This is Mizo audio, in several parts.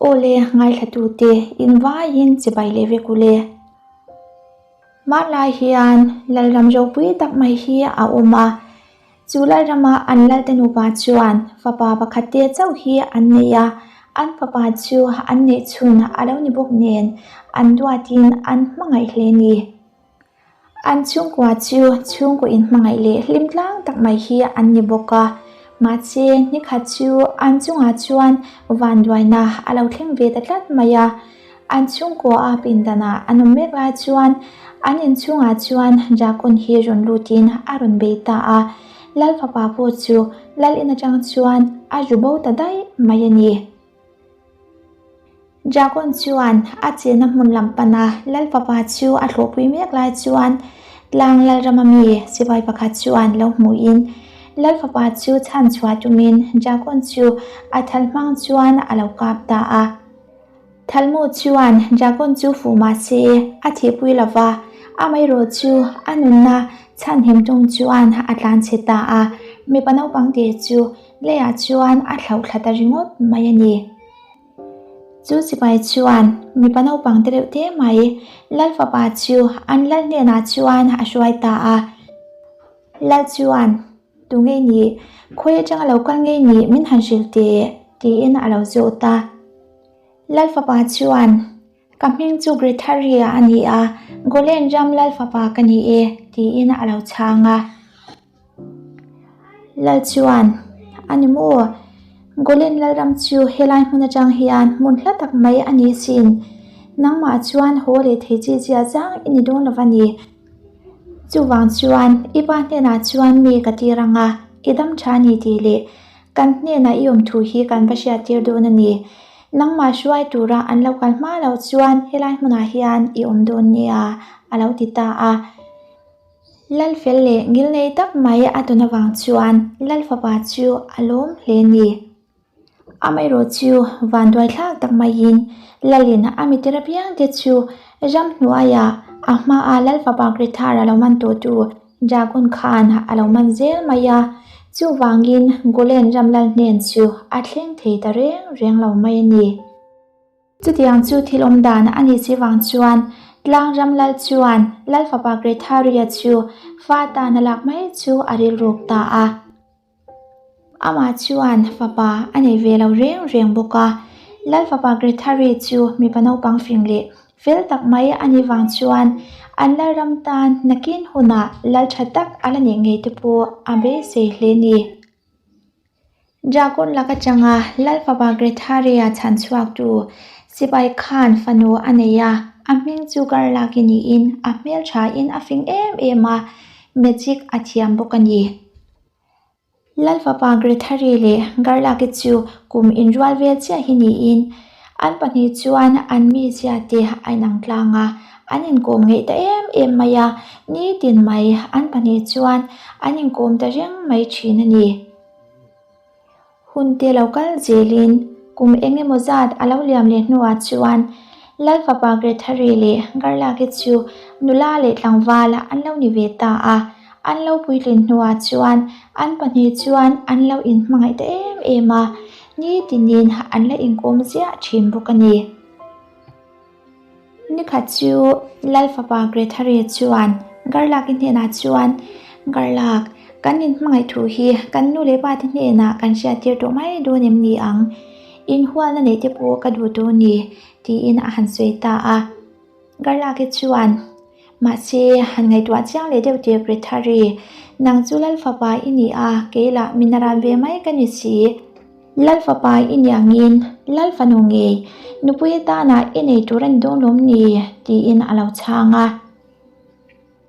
Aw le, ngaithlatute, in vaiin chibai leh vek u le. Hmanlai hian Lalram ropui tak mai hi a awm a, chu Lalrama an Lalte nupa chuan fapa pakhat te chauh hi an nei a, an fapa chu an neih chhun a lo ni bawk nen an duatin an hmangaih hle ni. An chhungkua chu chhungkaw inhmangaih leh hlim tlang tak mai hi an ni bawk a, mahse nikhat chu an chungah chuan vanduaina a lo thleng ve ta tlat mai a. An chhungkua a pindanah an awm mek lai chuan an inchhungah chuan Dragon hi rawn lutin a rawn bei ta a, Lal fapa pawh chu Lal in atang chuan a ru bo ta daih mai a ni. Dragon chuan a chenna hmun lam pana Lal fapa chu a thlawhpui mek lai chuan tlang Lalrama mi sipai pakhat chuan lo hmuhin Lal fapa chu chhanchhuah tumin Dragon chu a thal hmang chuan a lo kap ta a. Thalmu chuan Dragon chu fuh mah se a thihpui lo va, amaherawh chu a nunna chhanhim tum chuan a tlanchhe ta a, mipa naupang te chu leiah chuan a thlauh thla ta ringawt mai a ni. Chu sipai chuan mipa naupang te reuh te mai Lal fapa chu an lal hnenah chuan a hruai ta a. Lal chuan, Tu ngei ni? Khawi atanga lo kal ngei ni min han hrilh teh? tiin a lo zawt a. Lal fapa chuan, Ka hming chu Gretharia a ni a, Golen ram lal fapa ka ni e, tiin a lo chhang a. Lal chuan, A ni maw? Golen lalram chu helai hmun atang hian hmun hla tak mai a ni sin. Nangmah chuan haw leh thei chi zia zang i ni dawn lo va ni. Chuvang chuan i pa hnenah chuan mi ka tir ang a, i dam tha a ni tih leh kan hnenah i awm thu hi kan va hriat tir dawn a ni. Nangmah hruai tura an lo kal hma loh chuan helai hmunah hian i awm dawn nia, a lo ti ta a. Lalfel leh ngilnei tak mai a tawn avang chuan Lalfapa chu a lawm hle a ni. Amaherawh chu vanduai thlak tak maiin Lalin a mitir apiang te chu ramhnuaiah a hmaa Lal fapa Grithar a lo man tawh tu Dragon khan a lo man zel mai a, chuvangin Golen ram lal hnen chu a thleng thei ta reng reng lo mai a ni. Chutiang chu thil awm dan a nih si vang chuan tlang ram lal chuan Lal fapa Gretharia chu fa tan a lak mai chu a rilruk ta a. Amah chuan fapa a nei ve lo reng reng bawk a, Lal fapa Grethari chu mipa naupang fing leh fel tak mai a nih vang chuan an Lalram tan nakin hunah lal tha tak a la nih ngei te pawh a beisei hle ni. Dragon lak atanga Lal fapa Gretharia chhan chhuaktu sipai khan fanu a nei a, a hming chu Garlaki niin a hmelthain a fing em em a, magic a thiam bawk a ni. Lal fapa Grethari leh Garlaki chu kum inrual vel chiah hi niin an pahnih chuan an mizia te a inang tlang a, an inkawm ngeih ta em em mai a, nitin mai an pahnih chuan an inkawm ta reng mai thin a ni. Hun te lo kal zelin kum eng emaw zat a lo liam leh hnuah chuan Lal fapa Grethari leh Garlaki chu nula leh tlangval an lo ni ve ta a, an lo puitlin hnuah chuan an pahnih chuan an lo inhmangaih ta em em a, nitinin an la inkawm ziah thin bawk a ni. Nikhat chu Lal fapa Grethari chuan Garlaki hnenah chuan, Garlak, kan inhmangaih thu hi kan nu leh pa te hnenah kan hriattir tawh mai dawn em ni ang? Inhualna neih te pawh ka duh tawh a ni, tiin a han sawi ta a. Garlaki chuan, Mahse, han ngaihtuah chiang leh deuh teh Grethari, nang chu Lal fapa i ni a, kei lah min aran ve mai ka ni si. Lal fapa i ni angin Lal fanu ngei nupui atana i nei tur a ni dawn lawm ni? tiin a lo chhang a.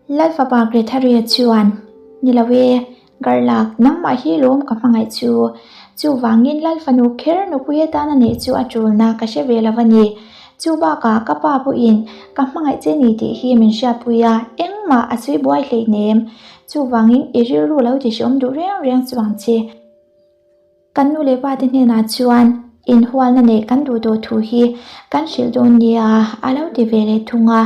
Lal fapa Gretharia chuan, Ni lo e, Garlak, nangmah hi lawm ka hmangaih chu. Chuvangin Lal fanu kher nupui atana neih chu a tulna ka hre ve lo a ni. Chu bakah ka pa pawhin ka hmangaih che ni tih hi min hriatpui a, engmah a sawi buai hleinem. Chuvangin i rilru lo ti hreawm duh reng reng chu ang che. Kan nu leh pa te hnenah chuan inhualna neih kan duh tawh thu hi kan hrilh dawn nia a lo ti ve leh thung a.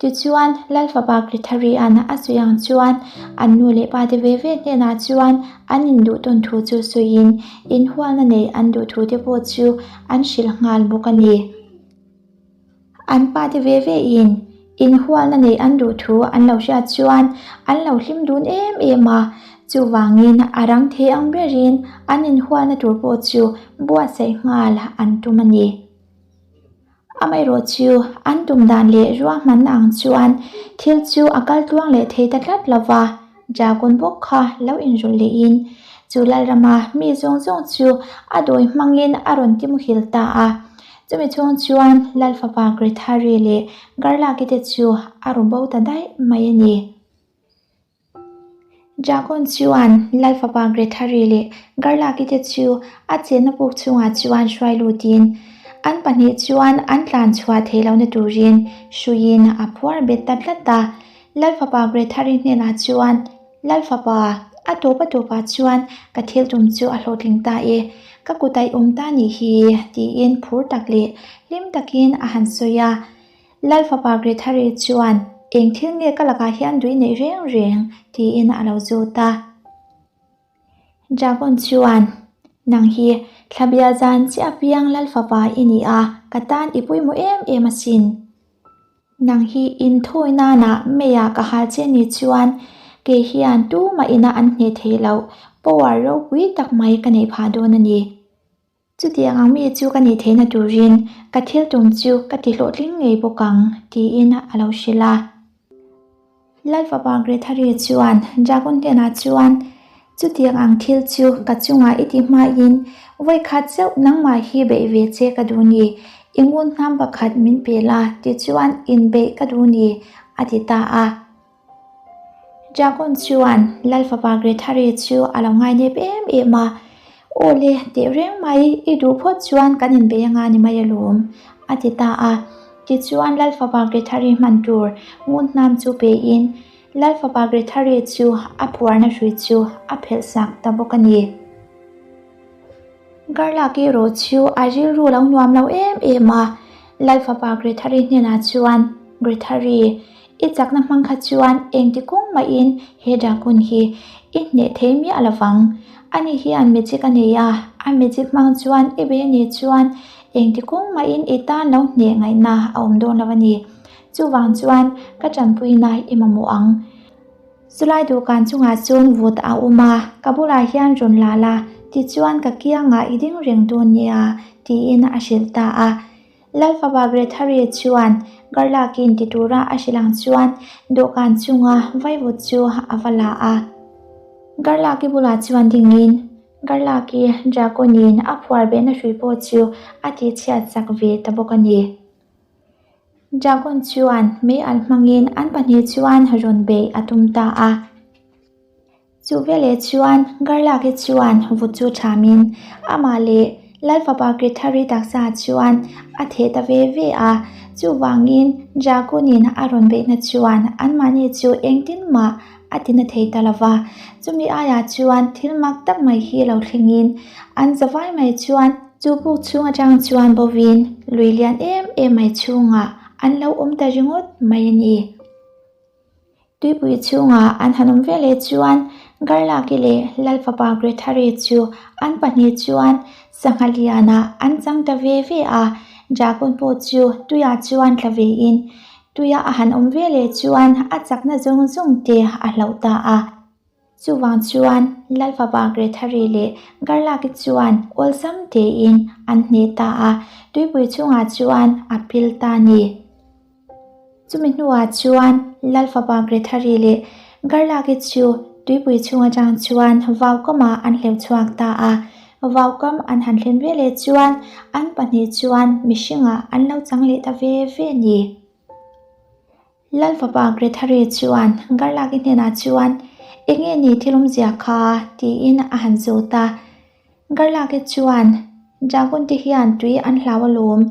Tichuan, Lal fapa Kritharia'n a sawi ang chuan an nu leh pate ve ve hnenah chuan an induh tawn thu chu sawiin inhualna neih an duh thu te pawh chu an hrilh nghal bawk a ni. An pate ve ve in inhualna neih an duh thu an lo hriat chuan an lo hlim dun em em a, chuvangin a rang thei ang berin an inhualna tur pawh chu buatsaih nghal an tum a ni. Amaherawh chu an tum dan leh ruahmanna ang chuan thil chu a kal tluang leh thei ta tlat lo va, Dragon bawk kha lo inrawlh lehin chu Lalrama mi zawng zawng chu a dawi hmangin a rawn ti muhil ta a. Chumi chhung chuan Lal fapa Grethari leh Garlaki te chu a ru bo ta daih mai a ni. Dragon chuan Lal fapa Grethari leh Garlaki te chu a chenna puk chhungah chuan hruai lutin an pahnih chuan an tlan chhuah theih lohna turin hruiin a phuar bet ta tlat a. Lal fapa Grethari hnenah chuan, Lal fapa, a tawp a tawpah chuan ka thil tum chu a hlawhtling ta e, ka kut a i awm ta nih hi, tiin phur tak leh hlim takin a han sawi a. Lal fapa Grethari chuan, Eng thil nge ka lakah hian dui neih reng reng? tiin a lo zawt a. Dragon chuan, Nang hi thlabia zan chiah piang Lal fapa i ni a, ka tan i pawimawh em em asin. Nang hi inthawi nana meiah ka hal che ni chuan kei hian tumah ina an hneh theih loh power ropui tak mai ka neih phah dawn a ni. Chutiang ang mi chu ka nih theihna turin ka thil tum chu ka ti hlawhtling ngei bawk ang, tiin a lo hrilh a. Lal fapa Grethari chuan Dragon hnenah chuan, Chutiang ang thil chu ka chungah i ti hmain vawikhat chauh nangmah hi beih ve che ka duh ni, i ngun hnam pakhat min pe la tichuan inbeih ka duh ni, a ti ta a. Dragon chuan Lal fapa Grethari chu a lo ngainep em em a, Aw le, teh reng mai, i duh phawt chuan kan inbei anga ni mai alawm, a ti ta a. Tichuan Lal fapa Grethari hman tur ngun hnam chu pein Lal fapa Grethari chu a phuarna hrui chu a phelh sak ta bawk a ni. Garlak erawh chu a rilru lo nuam lo em em a, Lal fapa Grethari hnenah chuan, Grethari, i chakna hmang kha chuan engti kawng mahin he dragon hi i hneh thei miah lo vang. Ani hian magic a nei a, a magic hmang chuan i be ni chuan engti kawng mahin i tan lo hneh ngaihna a awm dawn lo a ni. Chuvang chuan ka tanpuina i mamawh ang. Chulai dawhkan chungah chuan vut a awm a, ka bulah hian rawn la la, tichuan ka kiangah i ding reng dawn nia, tiin a hrilh ta a. Lal fapa Grethari chuan Garlakin ti tura a hrilh ang chuan dawhkan chunga vaivut chu a va la a. Garlaki bulah chuan dingin Garlaki Dragon-in a phuar behna hrui pawh chu a tihchhiat chak ve ta bawk a ni. Dragon chuan mei alh hmangin an pahnih chuan rawn beih a tum ta a. Chu veleh chuan Garlaki chuan vut chu thamin amah leh Lal fapa Krithari taksa chuan a theh ta ve ve a. Chuvangin Dragon-in a rawn beihna chuan anmahni chu engtin mah a ti na thei ta lo va. Chumi aiah chuan thil mak tak mai hi lo thlengin an zavai mai chuan Chu buk chhung atang chuan bovin lui lian em em mai chhungah an lo awm ta ringawt mai a ni. Tuipui chhungah an han awm veleh chuan Garlaki leh Lal fapa Grethari chu an pahnih chuan sangha lianah an chang ta ve ve a, Dragon pawh chu tuiah chuan tla vein tuia a han awm veleh chuan a chakna zawng zawng te a hloh ta a. Chuvang chuan Lal fapa Grethari leh Garlaki chuan awlsam tein an hneh ta a, tuipui chungah chuan a pil ta a ni. Chumi hnuah chuan Lal fapa Grethari leh Garlaki chu tuipui chung atang chuan vaukamah an hleuh chhuak ta a. Vaukam an han thlen veleh chuan an pahnih chuan mihringah an lo chang leh ta ve ve a ni. Lal fapa Grethari chuan Garlaki hnenah chuan, Enge ni thil awmzia kha? tiin a han zawt a. Garlaki chuan, Dragon te hian tui an hlau alawm,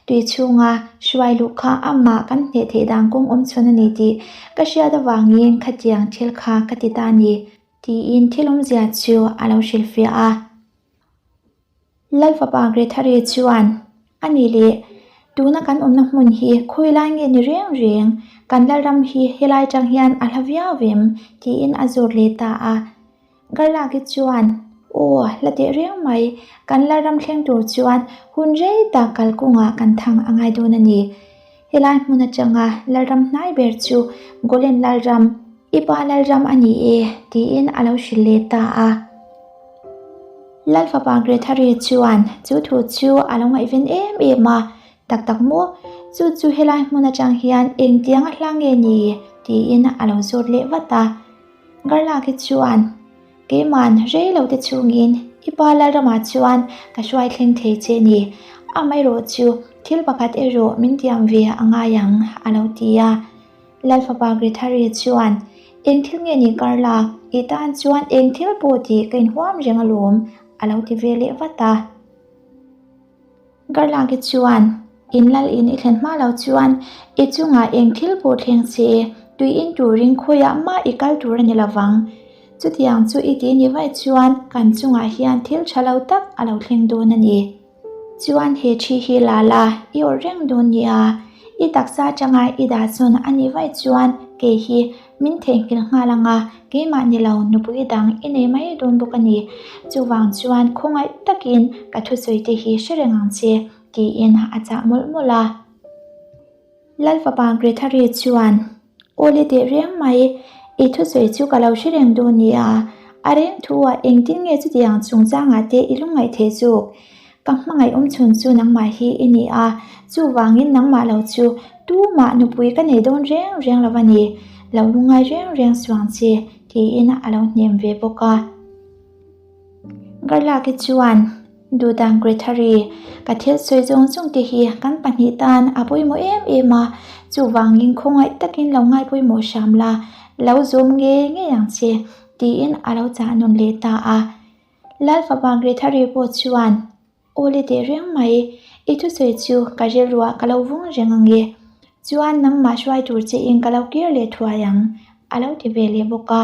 tui chhunga hruai luh kha amah kan hneh theih dan kawng awm chhawn a ni tih ka hriat avangin khatiang thil kha ka ti ta a ni, tiin thil awmzia chu a lo hrilhfiah a. Lal fapa Grethari chuan, A ni leh, Tuna kan awmna hmun hi khawi lai nge ni reng reng, kan Lalram hi helai tang hian a hla viau em? tiin a zawt leh ta a. Garlaki chuan, Aw, hla teh reng mai, kan Lalram thleng tur chuan hun rei tak kalkawngah kan thang a ngai dawn a ni. Helai hmun atanga Lalram hnai ber chu Golen Lalram, i pa Lalram a ni e, tiin a lo hrilh leh ta a. Lalfapa Grethari chuan chu thu chu a lo ngaihven em em a, Tak tak maw? Chu chu helai hmun atang hian engtiang a hla nge ni? tiin a lo zawt leh vat a. Garlaki chuan, Keiman rei lo te chungin i pa Lalramah chuan ka hruai thleng thei che ni. Amaherawh chu thil pakhat erawh min tiam ve a ngai ang, a lo ti a. Lalfapa Grethari chuan, Eng thil nge ni Carla, i tan chuan eng thil pawh tih ka inhuam reng alawm, a lo ti ve leh vat a. Garlaki chuan, In lal in i thlen hma lo chuan i chungah eng thil pawh thleng che, tui in turin khawiah mah i kal tur a ni lovang. Chutiang chu i ti ni vaih chuan kan chungah hian thil tha lo tak a lo thleng dawn a ni. Chuan he thi hi la la, i awrh reng dawn nia. I taksa atanga i dah zawn a nih vaih chuan kei hi Min theihnghilh nghal ang a, keimah ni lo nupui dang i nei mai dawn bawk a ni. Chuvang chuan khawngaih takin ka thusawi te hi hre reng ang che, tiin a chah mawlh mawlh a. Lalfapa Grethari chuan, Aw le teh reng mai, i thusawi chu ka lo hre reng dawn nia, a reng thu ah engtin nge chutiang chungchangah te i lungngaih thei chuk? Ka hmangaih awm chhun chu nangmah hi i ni a, chuvangin nangmah lo chu tumah nupui ka nei dawn reng reng lo a ni, lo lungngai reng reng suang che, tiin a lo hnem ve bawk a. Garlaki chuan, Dudan Grethari, ka thil sawi zawng zawng te hi kan pahnih tan a pawimawh em em a, chuvangin khawngaih takin lo ngai pawimawh hram la, lo zawm ngei ngei ang che, tiin a lo chah nawn leh ta a. Lalfapa Grethari pawh chuan, Aw le teh reng mai, i thusawi chu ka rilruah ka lo vung reng ang e. Chuan nangmah hruai tur che in ka lo kir leh thuai ang, a lo ti ve leh bawk a.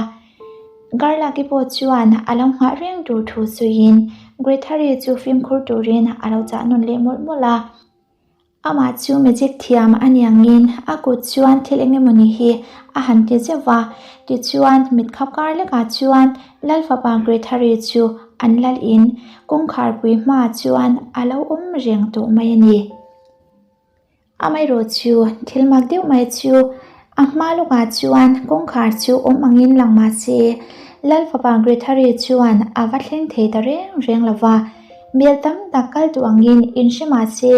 Garlaki pawh chuan a lo nghah reng tur thu sawiin Grethari chu fimkhur turin a lo chah nawn leh mawlh mawlh a. Amah chu magic thiam a ni angin a kut chuan thil eng emawni hi a han ti zeuh va, tichuan mit khap kar lekah chuan Lalfapa Grethari chu an lal in kawngkharpui hmaah chuan a lo awm reng tawh mai a ni. Amaherawh chu thil mak deuh mai chu A hma lawkah chuan kawngkhar chu awm angin lang mah se, Lalfapa Grethari chuan a va thleng thei ta reng reng lo va. Mel tam tak kal duh angin inhre mah se,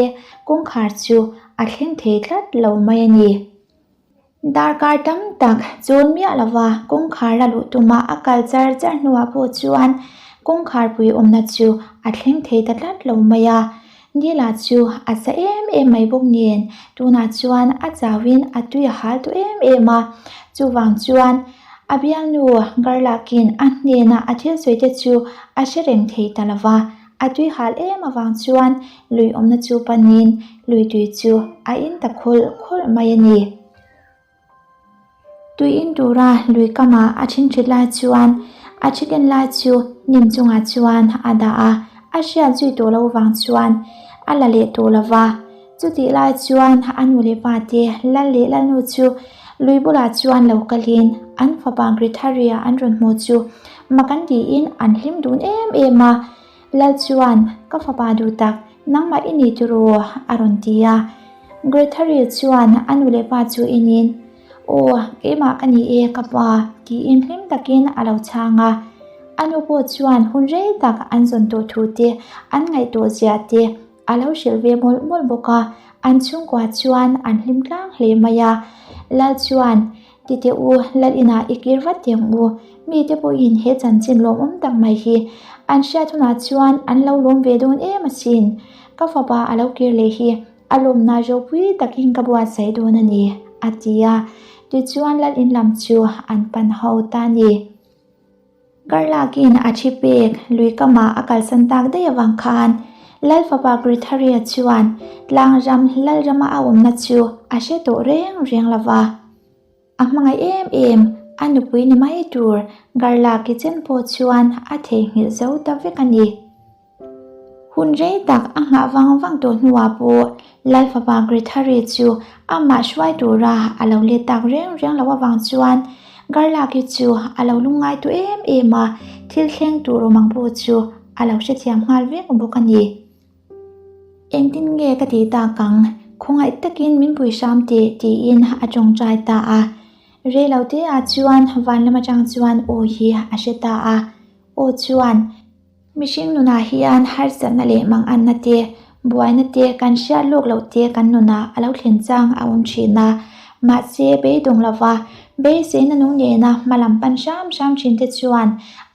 kawngkhar chu a thleng thei tlat lo mai a ni. Darkar tam tak chawn miah lo va kawngkhar a luh tuma a kal char char hnuah pawh chuan kawngkhar pui awmna chu a thleng thei ta tlat lo mai a. Nila chu a sa em em mai bawk nen, tunah chuan a chauhin a tui a hal tawh em em a. Chuvang chuan a bialnu Garlakin a hnena a thil sawi te chu a hre reng thei ta lo va. A tui hal em avang chuan lui awmna chu panin lui tui chu a in ta khawlh khawlh mai a ni. Tui in tura lui kamah a thinthit lai chuan a thiken lai chu hnim chungah chuan a dah a, a hriat zui tawh loh vang chuan a la leh tawh lo va. Chutih lai chuan a nu leh pa te lal leh lalnu chu lui bulah chuan lo kalin an fapa Gritharia an rawn hmuh chu mak an tiin an hlim dun em em a. Lal chuan, Ka fapa duh tak, nangmah i ni tiraw? a rawn ti a. Grethari chuan a nu leh pa chu enin, Aw, keimah ka ni e, ka pa, tiin hlim takin a lo chhang a. A nu pawh chuan hun rei tak an zawn tawh thu te, an ngaihtuah zia te a lo hrilh ve mawlh mawlh bawk a. An chhungkua chuan an hlim tlang hle mai a. Lal chuan, Ti teh u, lal inah i kir vat teh ang u. Mite pawhin he chanchin lawmawm tak mai hi an hriat hunah chuan an lo lawm ve dawn em asin. Ka fapa a lo kir leh hi a lawmna ropui takin ka buatsaih dawn a ni, a ti a. Tichuan lal in lam chu an pan ho ta a ni. Karlakin a thi pek lui kamah a kalsan tak daih avang khan Lal fapa Gritharia chuan tlangram Lalrama a awmna chu a hre tawh reng reng lo va. A hmangaih em em, a nupui ni mai tur Garlaki chen pawh chuan a theihnghilh zo ta vek a ni. Hun rei tak a nghah vang vang tawh hnuah pawh. Lalfapa Grethari chu amah hruai tura a lo let tak reng reng loh avang chuan Garlaki chu a lo lungngai tu em em a, thil thleng tur awm ang pawh chu a lo hrethiam nghal vek bawk a ni. Engtin nge ka tih tak ang? Khawngaih takin min pui hram teh tiin a tawngtai ta a. Rei lo te ah chuan van lam atang chuan aw hi a hre ta a. Aw chuan, Mihring nunah hian harsatna leh manganna te, buaina te, kan hriat lawk loh te kan nunah a lo thlen chang a awm thin a. Mahse, beidawng lova beiseina nung nena hma lam pan hram hram thin te chuan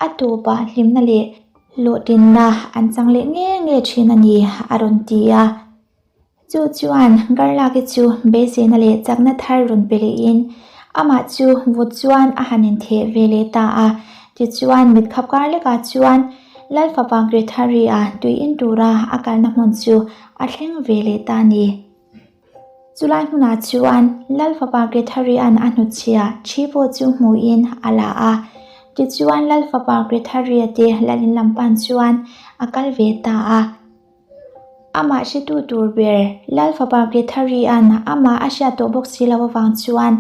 a tawpah hlimna leh hlawhtlinna an chang leh nge nge thin a ni, a rawn ti a. Chu chuan Garlaki chu beiseina leh chakna thar rawn pe lehin amah chu vut chuan a han intheh ve leh ta a. Tichuan mitkhap kar lekah chuan Lalfapa Grethari-a tui in tura a kalna hmun chu a thleng ve leh ta a ni. Chulai hmunah chuan Lalfapa Grethari-a'n a hnutchhiah thi pawh chu hmuhin a la a. Tichuan Lalfapa Grethari-a te lal in lam pan chuan a kal ve ta a. Amah hretu tur ber Lalfapa Grethari-a'n amah a hriat tawh bawk si lo avang chuan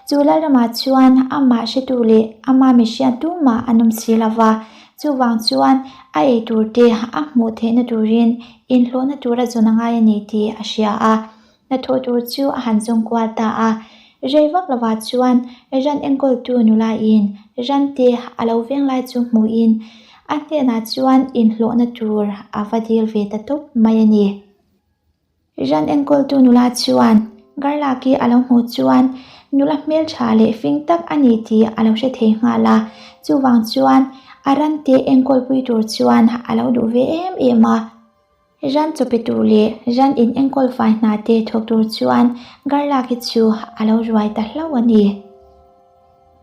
chu Lalramah chuan amah hretu leh ama mi hriat tumah an awm si lo va, chuvang chuan a ei tur te a hmuh theihna turin inhlawhna tur a zawn a ngai a ni tih a hria a. Hnathawh tur chu a han zawng kual ta a, rei vak lovah chuan ran enkawltu nulain ran te a lo veng lai chu hmuhin a hnenah chuan inhlawhna tur a va dil ve ta tawp mai a ni. Ran enkawltu nula chuan Garlaki a lo hmuh chuan nula hmeltha leh fing tak a ni tih a lo hre thei nghal a, chuvang chuan a ran te enkawlpui tur chuan a lo duh ve em em a. Ran chaw pe tur leh ran in enkawl fai hna te thawk tur chuan Garlak hi chu a lo ruai ta hlauh a ni.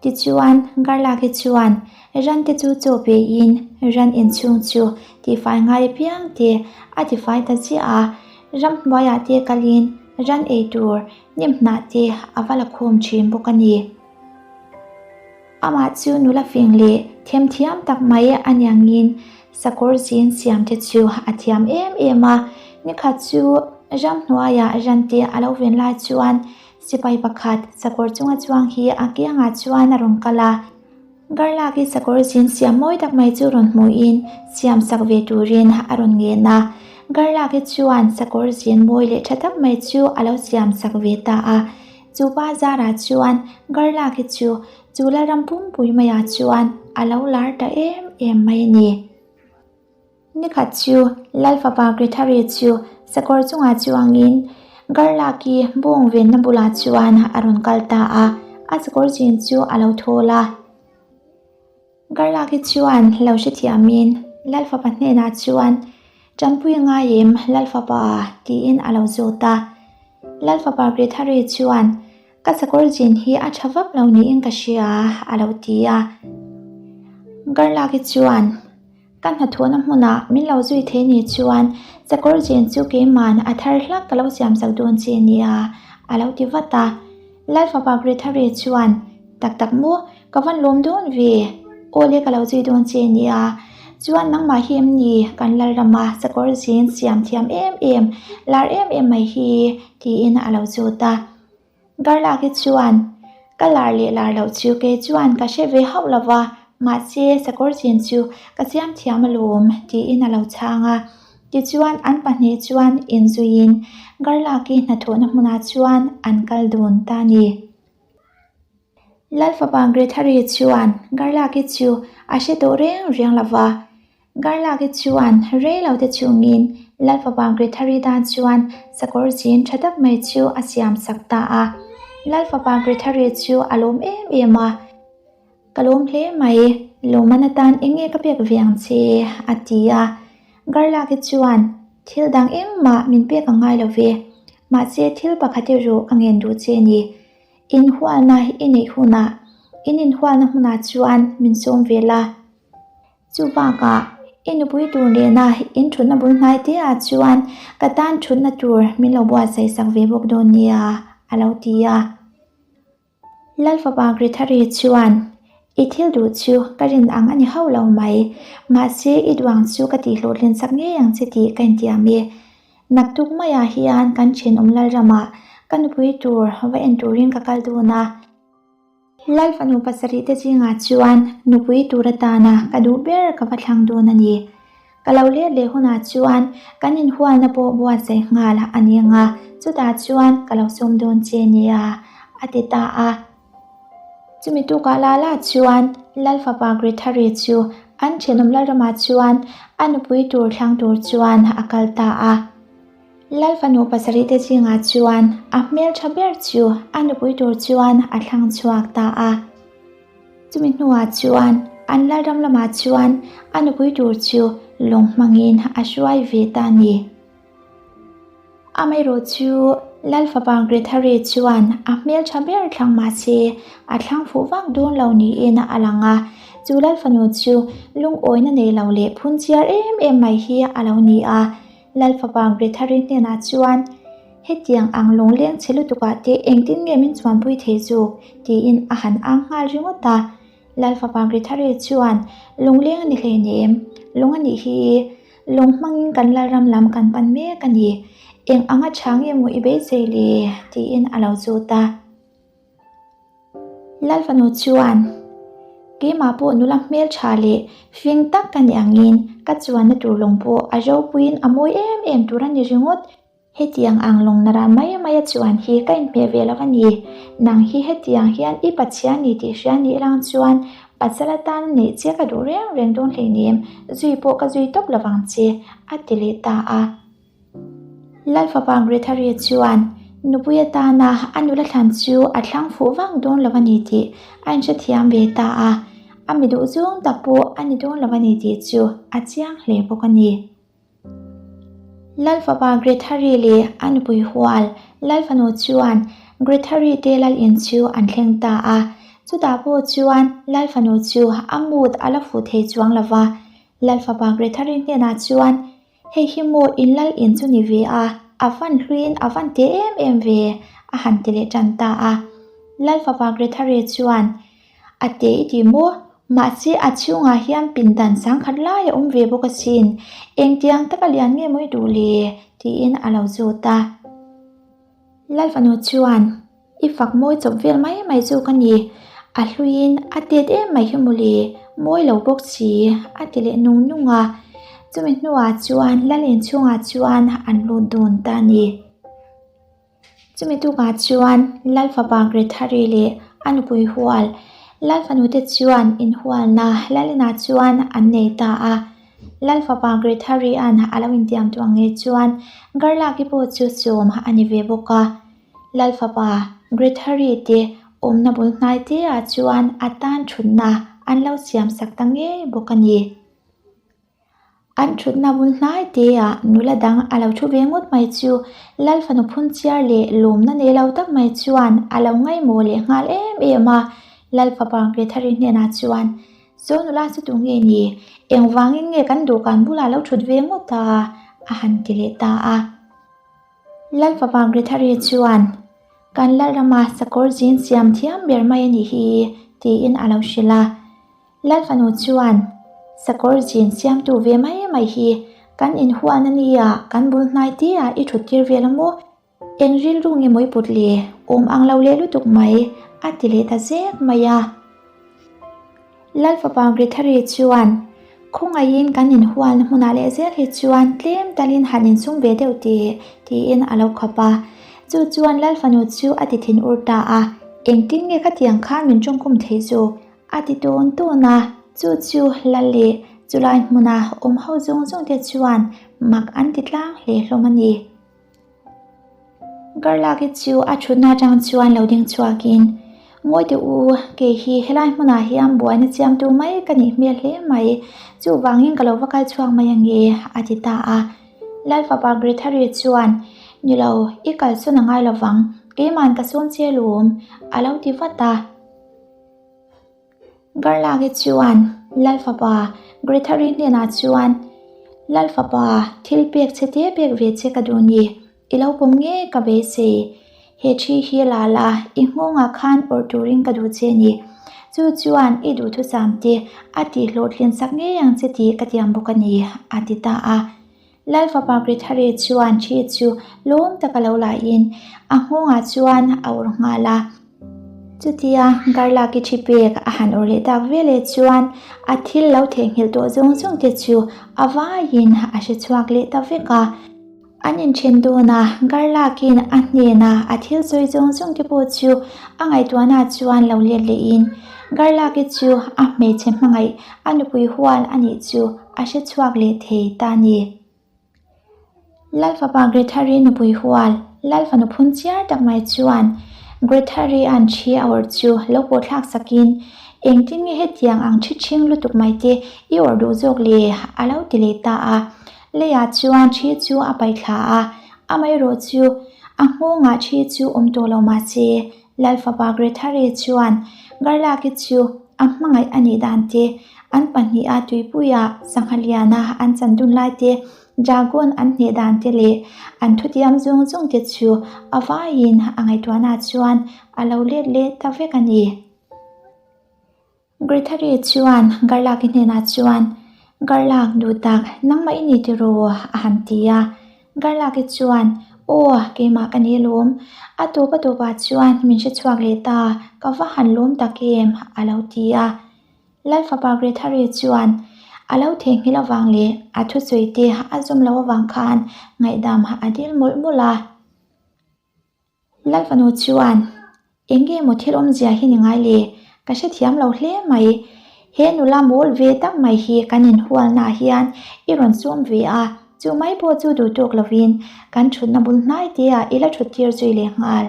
Tichuan, Garlak hi chuan ran te chu chaw pe in ran inchhung chu tifai ngai apiang te a tifai ta chiah a, ramhnuaiah te kalin ran ei tur hnim hnah te a va la khawm thin bawk a ni. Amah chu nula fing leh themthiam tak mai a niangin sakawr zin siam te chu a thiam em em a. Nikhat chu ramhnuaiah rante a lo ven lai chuan sipai pakhat sakawr chunga chuang hi a kiangah chuan a rawn kal a. Garlaki sakawr zin siam mawi tak mai chu rawn hmuhin siam sak ve turin a rawn ngen a. Garlaki chuan sakawr zin mawi leh tha tak mai chu a lo siam sak ve ta a. Chu pa zarah chuan Garlaki chu chu Lalram pumpui maiah chuan a lo lar ta em em mai a ni. Nikhat chu Lalfapa Grethari chu sakawr chungah chuangin Garlaki bawng venna bulah chuan a rawn kal ta a, a sakawr chin chu a lo thawl a. Garlaki chuan lo hrethiamin Lalfapa hnenah chuan, Tanpui ngai em Lalfapa? tiin a lo zawt a. Lalfapa Grethari chuan, Ka sakawr zin hi a tha vak lo niin ka hria a lo ti a. Garlaki chuan, Ka hnathawhna hmunah min lo zui thei ni chuan sakawr zin chu keiman a thar hlak ka lo siam sak dawn che nia a lo ti vat a. Lalfapa Grethari chuan, Tak tak maw, ka van lawm dawn ve. Aw le ka lo zui dawn che nia. Chuan nangmah hi em ni kan Lalrama sakawr zin siam thiam em em, lar em em mai hi tiin a lo zawt a. Garlaki chuan, Ka lar leh lar loh chu kei chuan ka hre ve hauh lo va, mahse sakawr chin chu ka siam thiam alawm, tiin a lo chhang a. Tichuan an pahnih chuan inzuiin Garlaki hnathawhna hmunah chuan an kal dun ta a ni. Lalfapa Grethari chuan Garlaki chu a hre tawh reng reng lo va, Garlaki chuan rei lo te chungin Lalfapa Grethari tan chuan sakawr zin tha tak mai chu a siam sak ta a. Lalfapa Grethari chu a lawm em em a, Ka lawm hle mai, lawmman atan eng nge ka pek ve ang che? a ti a. Garlaki chuan, Thil dang engmah min pek a ngai lo ve, mahse thil pakhat erawh ka ngen duh che ni. Inhualna i neih hunah, in inhualna hmunah chuan min sawm ve la. Chu bakah, i nupui tur nena in thutna bul hnai te ah chuan ka tan thutna tur min lo buatsaih sak ve bawk dawn nia, a lo ti a. Lalfapa Grethari chuan, I thil duh chu ka rin ang a ni hauh lo mai, mahse i duang chu ka tihhlawhtlin sak ngei ang che tih ka intiam e. Naktuk maiah hian kan thenawm Lalramah ka nupui tur va en turin ka kal dawn a. Lal fanu pasarih te zingah chuan nupui tur atana ka duh ber ka va thlang dawn a ni. Ka lo let leh hunah chuan kan inhualna pawh buatsaih nghal a ni ang a, chutah chuan ka lo sawm dawn che nia, a ti ta a. Chumi tukah la la chuan Lal fapa Grethari chu an thenawm Lalramah chuan a nupui tur thlang tur chuan a kal ta a. Lal fanu pasarihte zingah chuan a hmeltha ber chu a nupui tur chuan a thlang chhuak ta a. Chumi hnuah chuan an Lalram lamah chuan a nupui tur chu lawng hmangin a hruai ve ta a ni. Amaherawh chu Lal fapa Grethari chuan a hmeltha ber thlang mahse a thlang fuh vak dawn lo niin a lang a, chu Lal fanu chu lungawina nei lo leh phunchiar em em mai hi a lo ni a. Lal fapa Grethari hnenah chuan, Hetiang ang lawngleng chhe lutukah te engtin nge min chuanpui thei zawk? tiin a han ang nghal ringawt a. Lal fapa Grethari chuan, Lawngleng a ni hleinem, lawng a nih hi. Lawng hmangin kan Lalram lam kan pan mek a ni. Eng anga tha nge maw i beisei le? tiin a lo zut a. Lal fanu chuan, Keimah pawh nula hmeltha leh fing tak ka ni angin ka chuanna tur lawng pawh a ropuiin a mawi em em tur a ni ringawt. Hetiang ang lawng nara mai mai a chuan hi ka inhmeh ve lo a ni. Nang hi hetiang hian i Pathian ni tih hria nih lang chuan pasal atan a neih che ka duh reng reng dawn hleinem, zui pawh ka zui tawp lovang che, a ti leh ta a. Lalfapa Grethari chuan nupui atana a nula thlan chu a thlang fuh vang dawn lo a ni tih a inhrethiam ve ta a, a mi duh zawng tak pawh a ni dawn lo a ni tih chu a chiang hle bawk a ni. Lalfapa Grethari leh a nupui hual Lalfanu chuan Grethari te lal in chu an thleng ta a, chutah pawh chuan Lalfanu chu a mood a la fuh thei chuang lo va. Lalfapa Grethari hnenah chuan, Hei hi maw in lal in chu ni ve a, a van hluiin a van te em em ve, a han ti leh tan ta a. Lalfapa Grethari chuan, A te i ti maw? Mahse a chhungah hian pindan sangkhat lai a awm ve bawk asin. Engtiang taka lian nge maw i duh le? tiin a lo zawt a. Lalfanu chuan, I fak mawi chawp vel mai mai chu ka ni. A hluiin a tet em mai hi mawle, mawi lo bawk si, a ti leh nung nung a. Chumi hnuah chuan Lal inchhungah chuan an lut dun ta a ni. Chumi tukah chuan Lal fapa Grethari leh a nupui hual Lal fanute chuan inhualna Lalinah chuan an nei ta a. Lal fapa Grethari'an a lo intiam tawh ang nge chuan Garlaki pawh chu sawm a ni ve bawk a. Lal fapa Grethari te awmna bul hnai teah chuan a tan thutna an lo siamsak ta ngei bawk a ni. An thutna bul hnai teah nula dang a lo thu ve ngawt mai chu Lal fanu phunchiar leh lawmna nei lo tak mai chuan a lo ngaihmawh leh nghal em em a. Lal fapa Grethari hnenah chuan, Saw nula chu tu nge ni? Engvangin nge kan dawhkan bulah lo thut ve ngawt a? a han ti leh ta a. Lal fapa Grethari chuan, Kan Lalrama sakawr zin siam thiam ber mai a nih hi, tiin a lo hrilh a. Lal fanu chuan sakawr zin siamtu ve mai mai hi kan inhuan a nia, kan bul hnai te ah i thut tir vel a maw? Eng rilru nge maw i put le? Awm ang lo leh lutuk mai, a ti leh ta zek mai a. Lal fapa Grethari chuan khawngaihin kan inhualna hmunah leh zel hi chuan tlem talin han insum ve deuh teh tiin a lo khap a. Chu chuan Lal fanu chu a ti thin ur ta a, engtin nge khatiang khan min tawngkhum thei zawk? A ti tawn tawn a, chu chu hla leh chulai hmuna awm ho zawng zawng te chuan mak an ti tlang hle hlawm a ni. Garlaki chu a thutna atang chuan lo ding chhuakin, Ngawi teh u, kei hi helai hmunah hian buaina chiamtu mai ka nih hmel hle mai, chuvangin ka lo va kal chhuak mai ange, a ti ta a. Lal fapa Grethari chuan, Ni lo, i kalsawn a ngai lovang, keiman ka sawm che lawm, a lo ti vat a. Garlaki chuan Lal fapa Grethari hnenah chuan, Lal fapa, thil pek che te pek ve che ka duh ni, i lo pawm ngei ka beisei. He thi hi la la, i nghawngah khan awrh turin ka duh che ni. Chu chuan i duhthusam te a tihhlawhtlin sak ngei ang che tih ka tiam bawk a ni, a ti ta a. Lal fapa Grithari chuan thi chu lawm taka lo lahin a nghawngah chuan a ur nghal a. Chutia Garlaki thi pek a han ur leh tak veleh chuan a thil lo theihnghilh tawh zawng zawng te chu a vaiin a hre chhuak leh ta vek a. An inthen dawn a, Garlakin a hnena a thil sawi zawng zawng te pawh chu a ngaihtuahna chuan lo let lehin Garlaki chu a hmeichhe hmangaih a nupui hual a nih chu a hre chhuak leh thei ta a ni. Lalfapa Grethari nupui hual, Lalfanu phun chiar tak mai chuan Grethari an thi a awrh chu lo pawh thlak sakin, Engtin nge hetiang ang thi ṭhing lutuk mai te i awrh duh zawk le? a lo ti leh ta a. Leiah chuan thi chu a paih thla a, amaherawh chu a nghawngah thi chu awm tawh lo mah se, Lalfapa Grethari chuan Garlaki chu a hmangaih a nih dan te, an pahniha tuipuia sangha liana an chan dun lai te, dragon an hneh dan te leh an thutiam zawng zawng te chu a vaiin a ngaihtuahna chuan a lo let leh ta vek a ni. Grethari chuan Garlaki hnenah chuan, Garlak duh tak, nangmah i ni tiraw? a han ti a. Garlaki chuan, Aw, keimah ka ni lawm. A tawp a tawpah chuan min hre chhuak leh ta, ka va han lawm tak em? a lo ti a. Lal fapa Grethari chuan a lo theihnghilh avang leh a thusawi te a zawm loh avang khan ngaihdam a dil mawlh mawlh a. Lalfanu chuan, Eng nge maw thil awmzia hi ni ngai le? Ka hrethiam lo hle mai. He nula mawl ve tak mai hi kan inhualnaah hian i rawn sawm ve a, chu mai pawh chu duh tawk lovin kan thutna bul hnai teah i la thut tir zui leh nghal.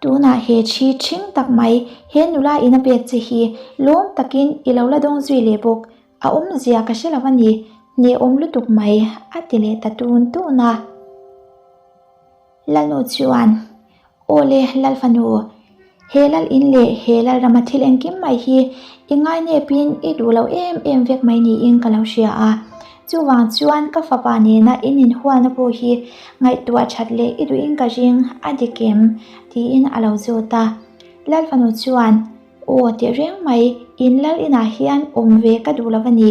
Tunah he thi ṭhing tak mai he nula in a pek che hi lawm takin i lo la dawng zui leh bawk. A awmzia ka hre lo a ni, hnehawm lutuk mai a ti leh ta tun tun a. Lalnu chuan, Aw le, Lalfanu, he lal in leh he lalrama thil engkim mai hi i ngainepin i duh lo em em vek mai niin ka lo hria a. Chuvang chuan ka fapa nena in inhualna pawh hi ngaihtuah that leh i duhin ka ring a dik em? tiin a lo zawt a. Lalfanu chuan, Aw tehreng mai, in lal inah hian awm ve ka duh lo a ni.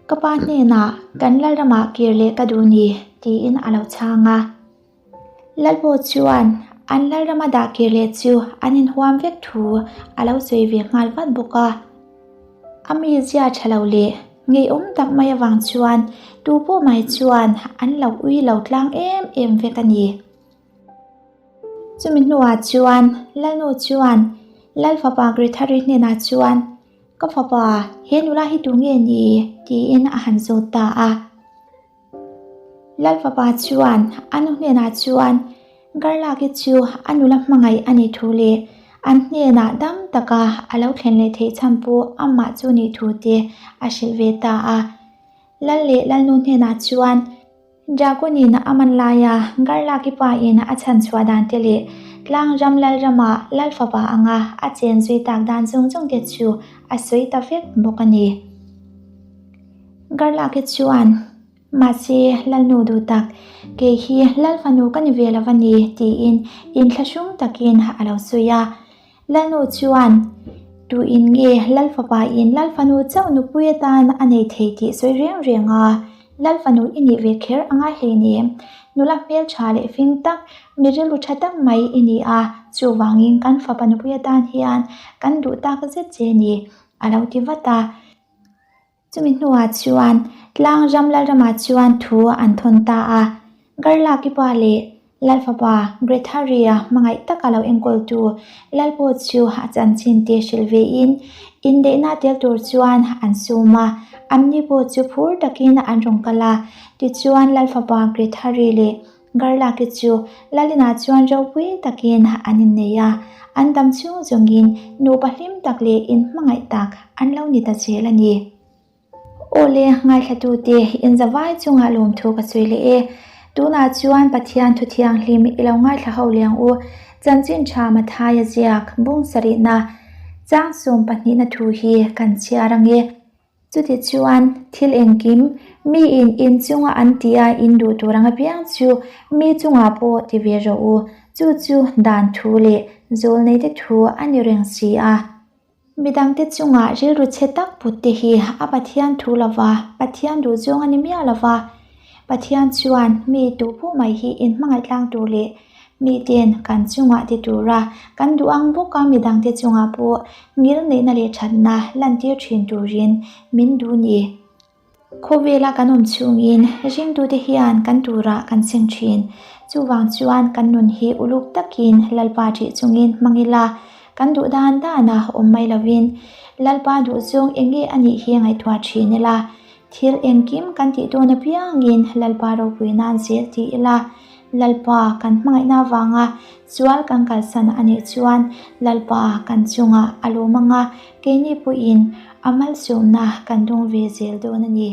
Ka pa hnenah kan lalramah kir leh ka duh ni tiin a lo chhang a. Lalpaw chuan an lalrama dah kir leh chu an inhuam vek thu a lo sawi ve nghal vat bawk a. A mizia tha lo leh ngeiawm tak mai avang chuan tu pawh mai chuan an lo ui lo tlang em em vek a ni. Chumi hnuah chuan Lalnu chuan Lalfapa Grethari hnenah chuan Ka fapa, he nula hi tu nge ni? tiin a han zawt ta a. Lal fapa chuan a nu hnenah chuan Garlaki chu a nula hmangaih a nih thu leh an hnenah dam taka a lo thlen leh theih chhan pawh amah chu nih thu te a hrilh ve ta a. Lal leh Lalnu hnenah chuan Dragon-in a man laia Garlaki pa-in a chhan chhuah dan te leh tlang ram lal rama lal fapa anga a chen zui tak dan zawng zawng te chu a sawi ta vek bawk a ni. Garlaki chuan, Mahse, Lalnu duh tak, kei hi lal fanu ka ni ve lo a ni, tiin inthlahrung takin a lo sawi a. Lalnu chuan, Tu in nge Lal fapa in Lal fanu chauh nupui atan a nei thei tih sawi reng reng a, Lal fanu i nih ve kher a ngai hleinem. Nula hmeltha leh fing tak, mi rilru tha tak mai i ni a, chuvangin kan fapa nupui atan hian kan duh tak zet che ni, a lo ti vat a. Chumi hnuah chuan tlang ram Lalramah chuan thu an thawn ta a, Garlaki pa leh Lalfapa Gretharia hmangaih taka lo enkawltu Lalpaw chu a chanchin te hrilh vein indeihna tel tur chuan an sum a, anni pawh chu phur takin an rawn kal a, tichuan Lalfapa Grethari leh Garlaki chu Lalinah chuan ropui takin an innei a, an dam chhung zawngin nupa hlim tak leh inhmangaih tak an lo ni ta zel a ni. Aw le, ngaithlatute, inzavai chungah lawmthu ka sawi leh e. Tunah chuan Pathian thu thianghlim i lo ngaithla ho leh ang u. Chanchin tha Mathaia ziak bung sarihna chang sawm pahnihna thu hi kan chhiar ang e. Chutichuan, thil engkim, miin in chunga an tih a in duh tur ang apiang chu mi chungah pawh ti ve rawh u, chu chu dan thu leh zawlneite thu a ni reng si a. Midangte chungah rilru chhe tak put te hi a Pathian thu lova, Pathian duh zawng a ni miah lova. Pathian chuan mi tupawh mai hi inhmangaih tlang tur leh miten kan chungah ti tura kan duh ang bawka midangte chungah pawh ngilneihna leh thatna lantir thin turin min duh ni. Khawvela kan awm chhungin ringtute hian kan turah kan seng thin. Chuvang chuan kan nun hi uluk takin Lalpa ṭih chungin hmang ila, kan duh dan dana awm mai lovin Lalpa duhzawng eng nge a nih hi ngaihtuah thin ila, thil engkim kan tih dawn apiangin Lalpa ropui nan zel ti ila, Lalpa kan hmangaihna avanga sual kan kalsan a nih chuan Lalpa kan chungah a lawm anga keini pawhin a malsawmna kan dawng ve zel dawn a ni.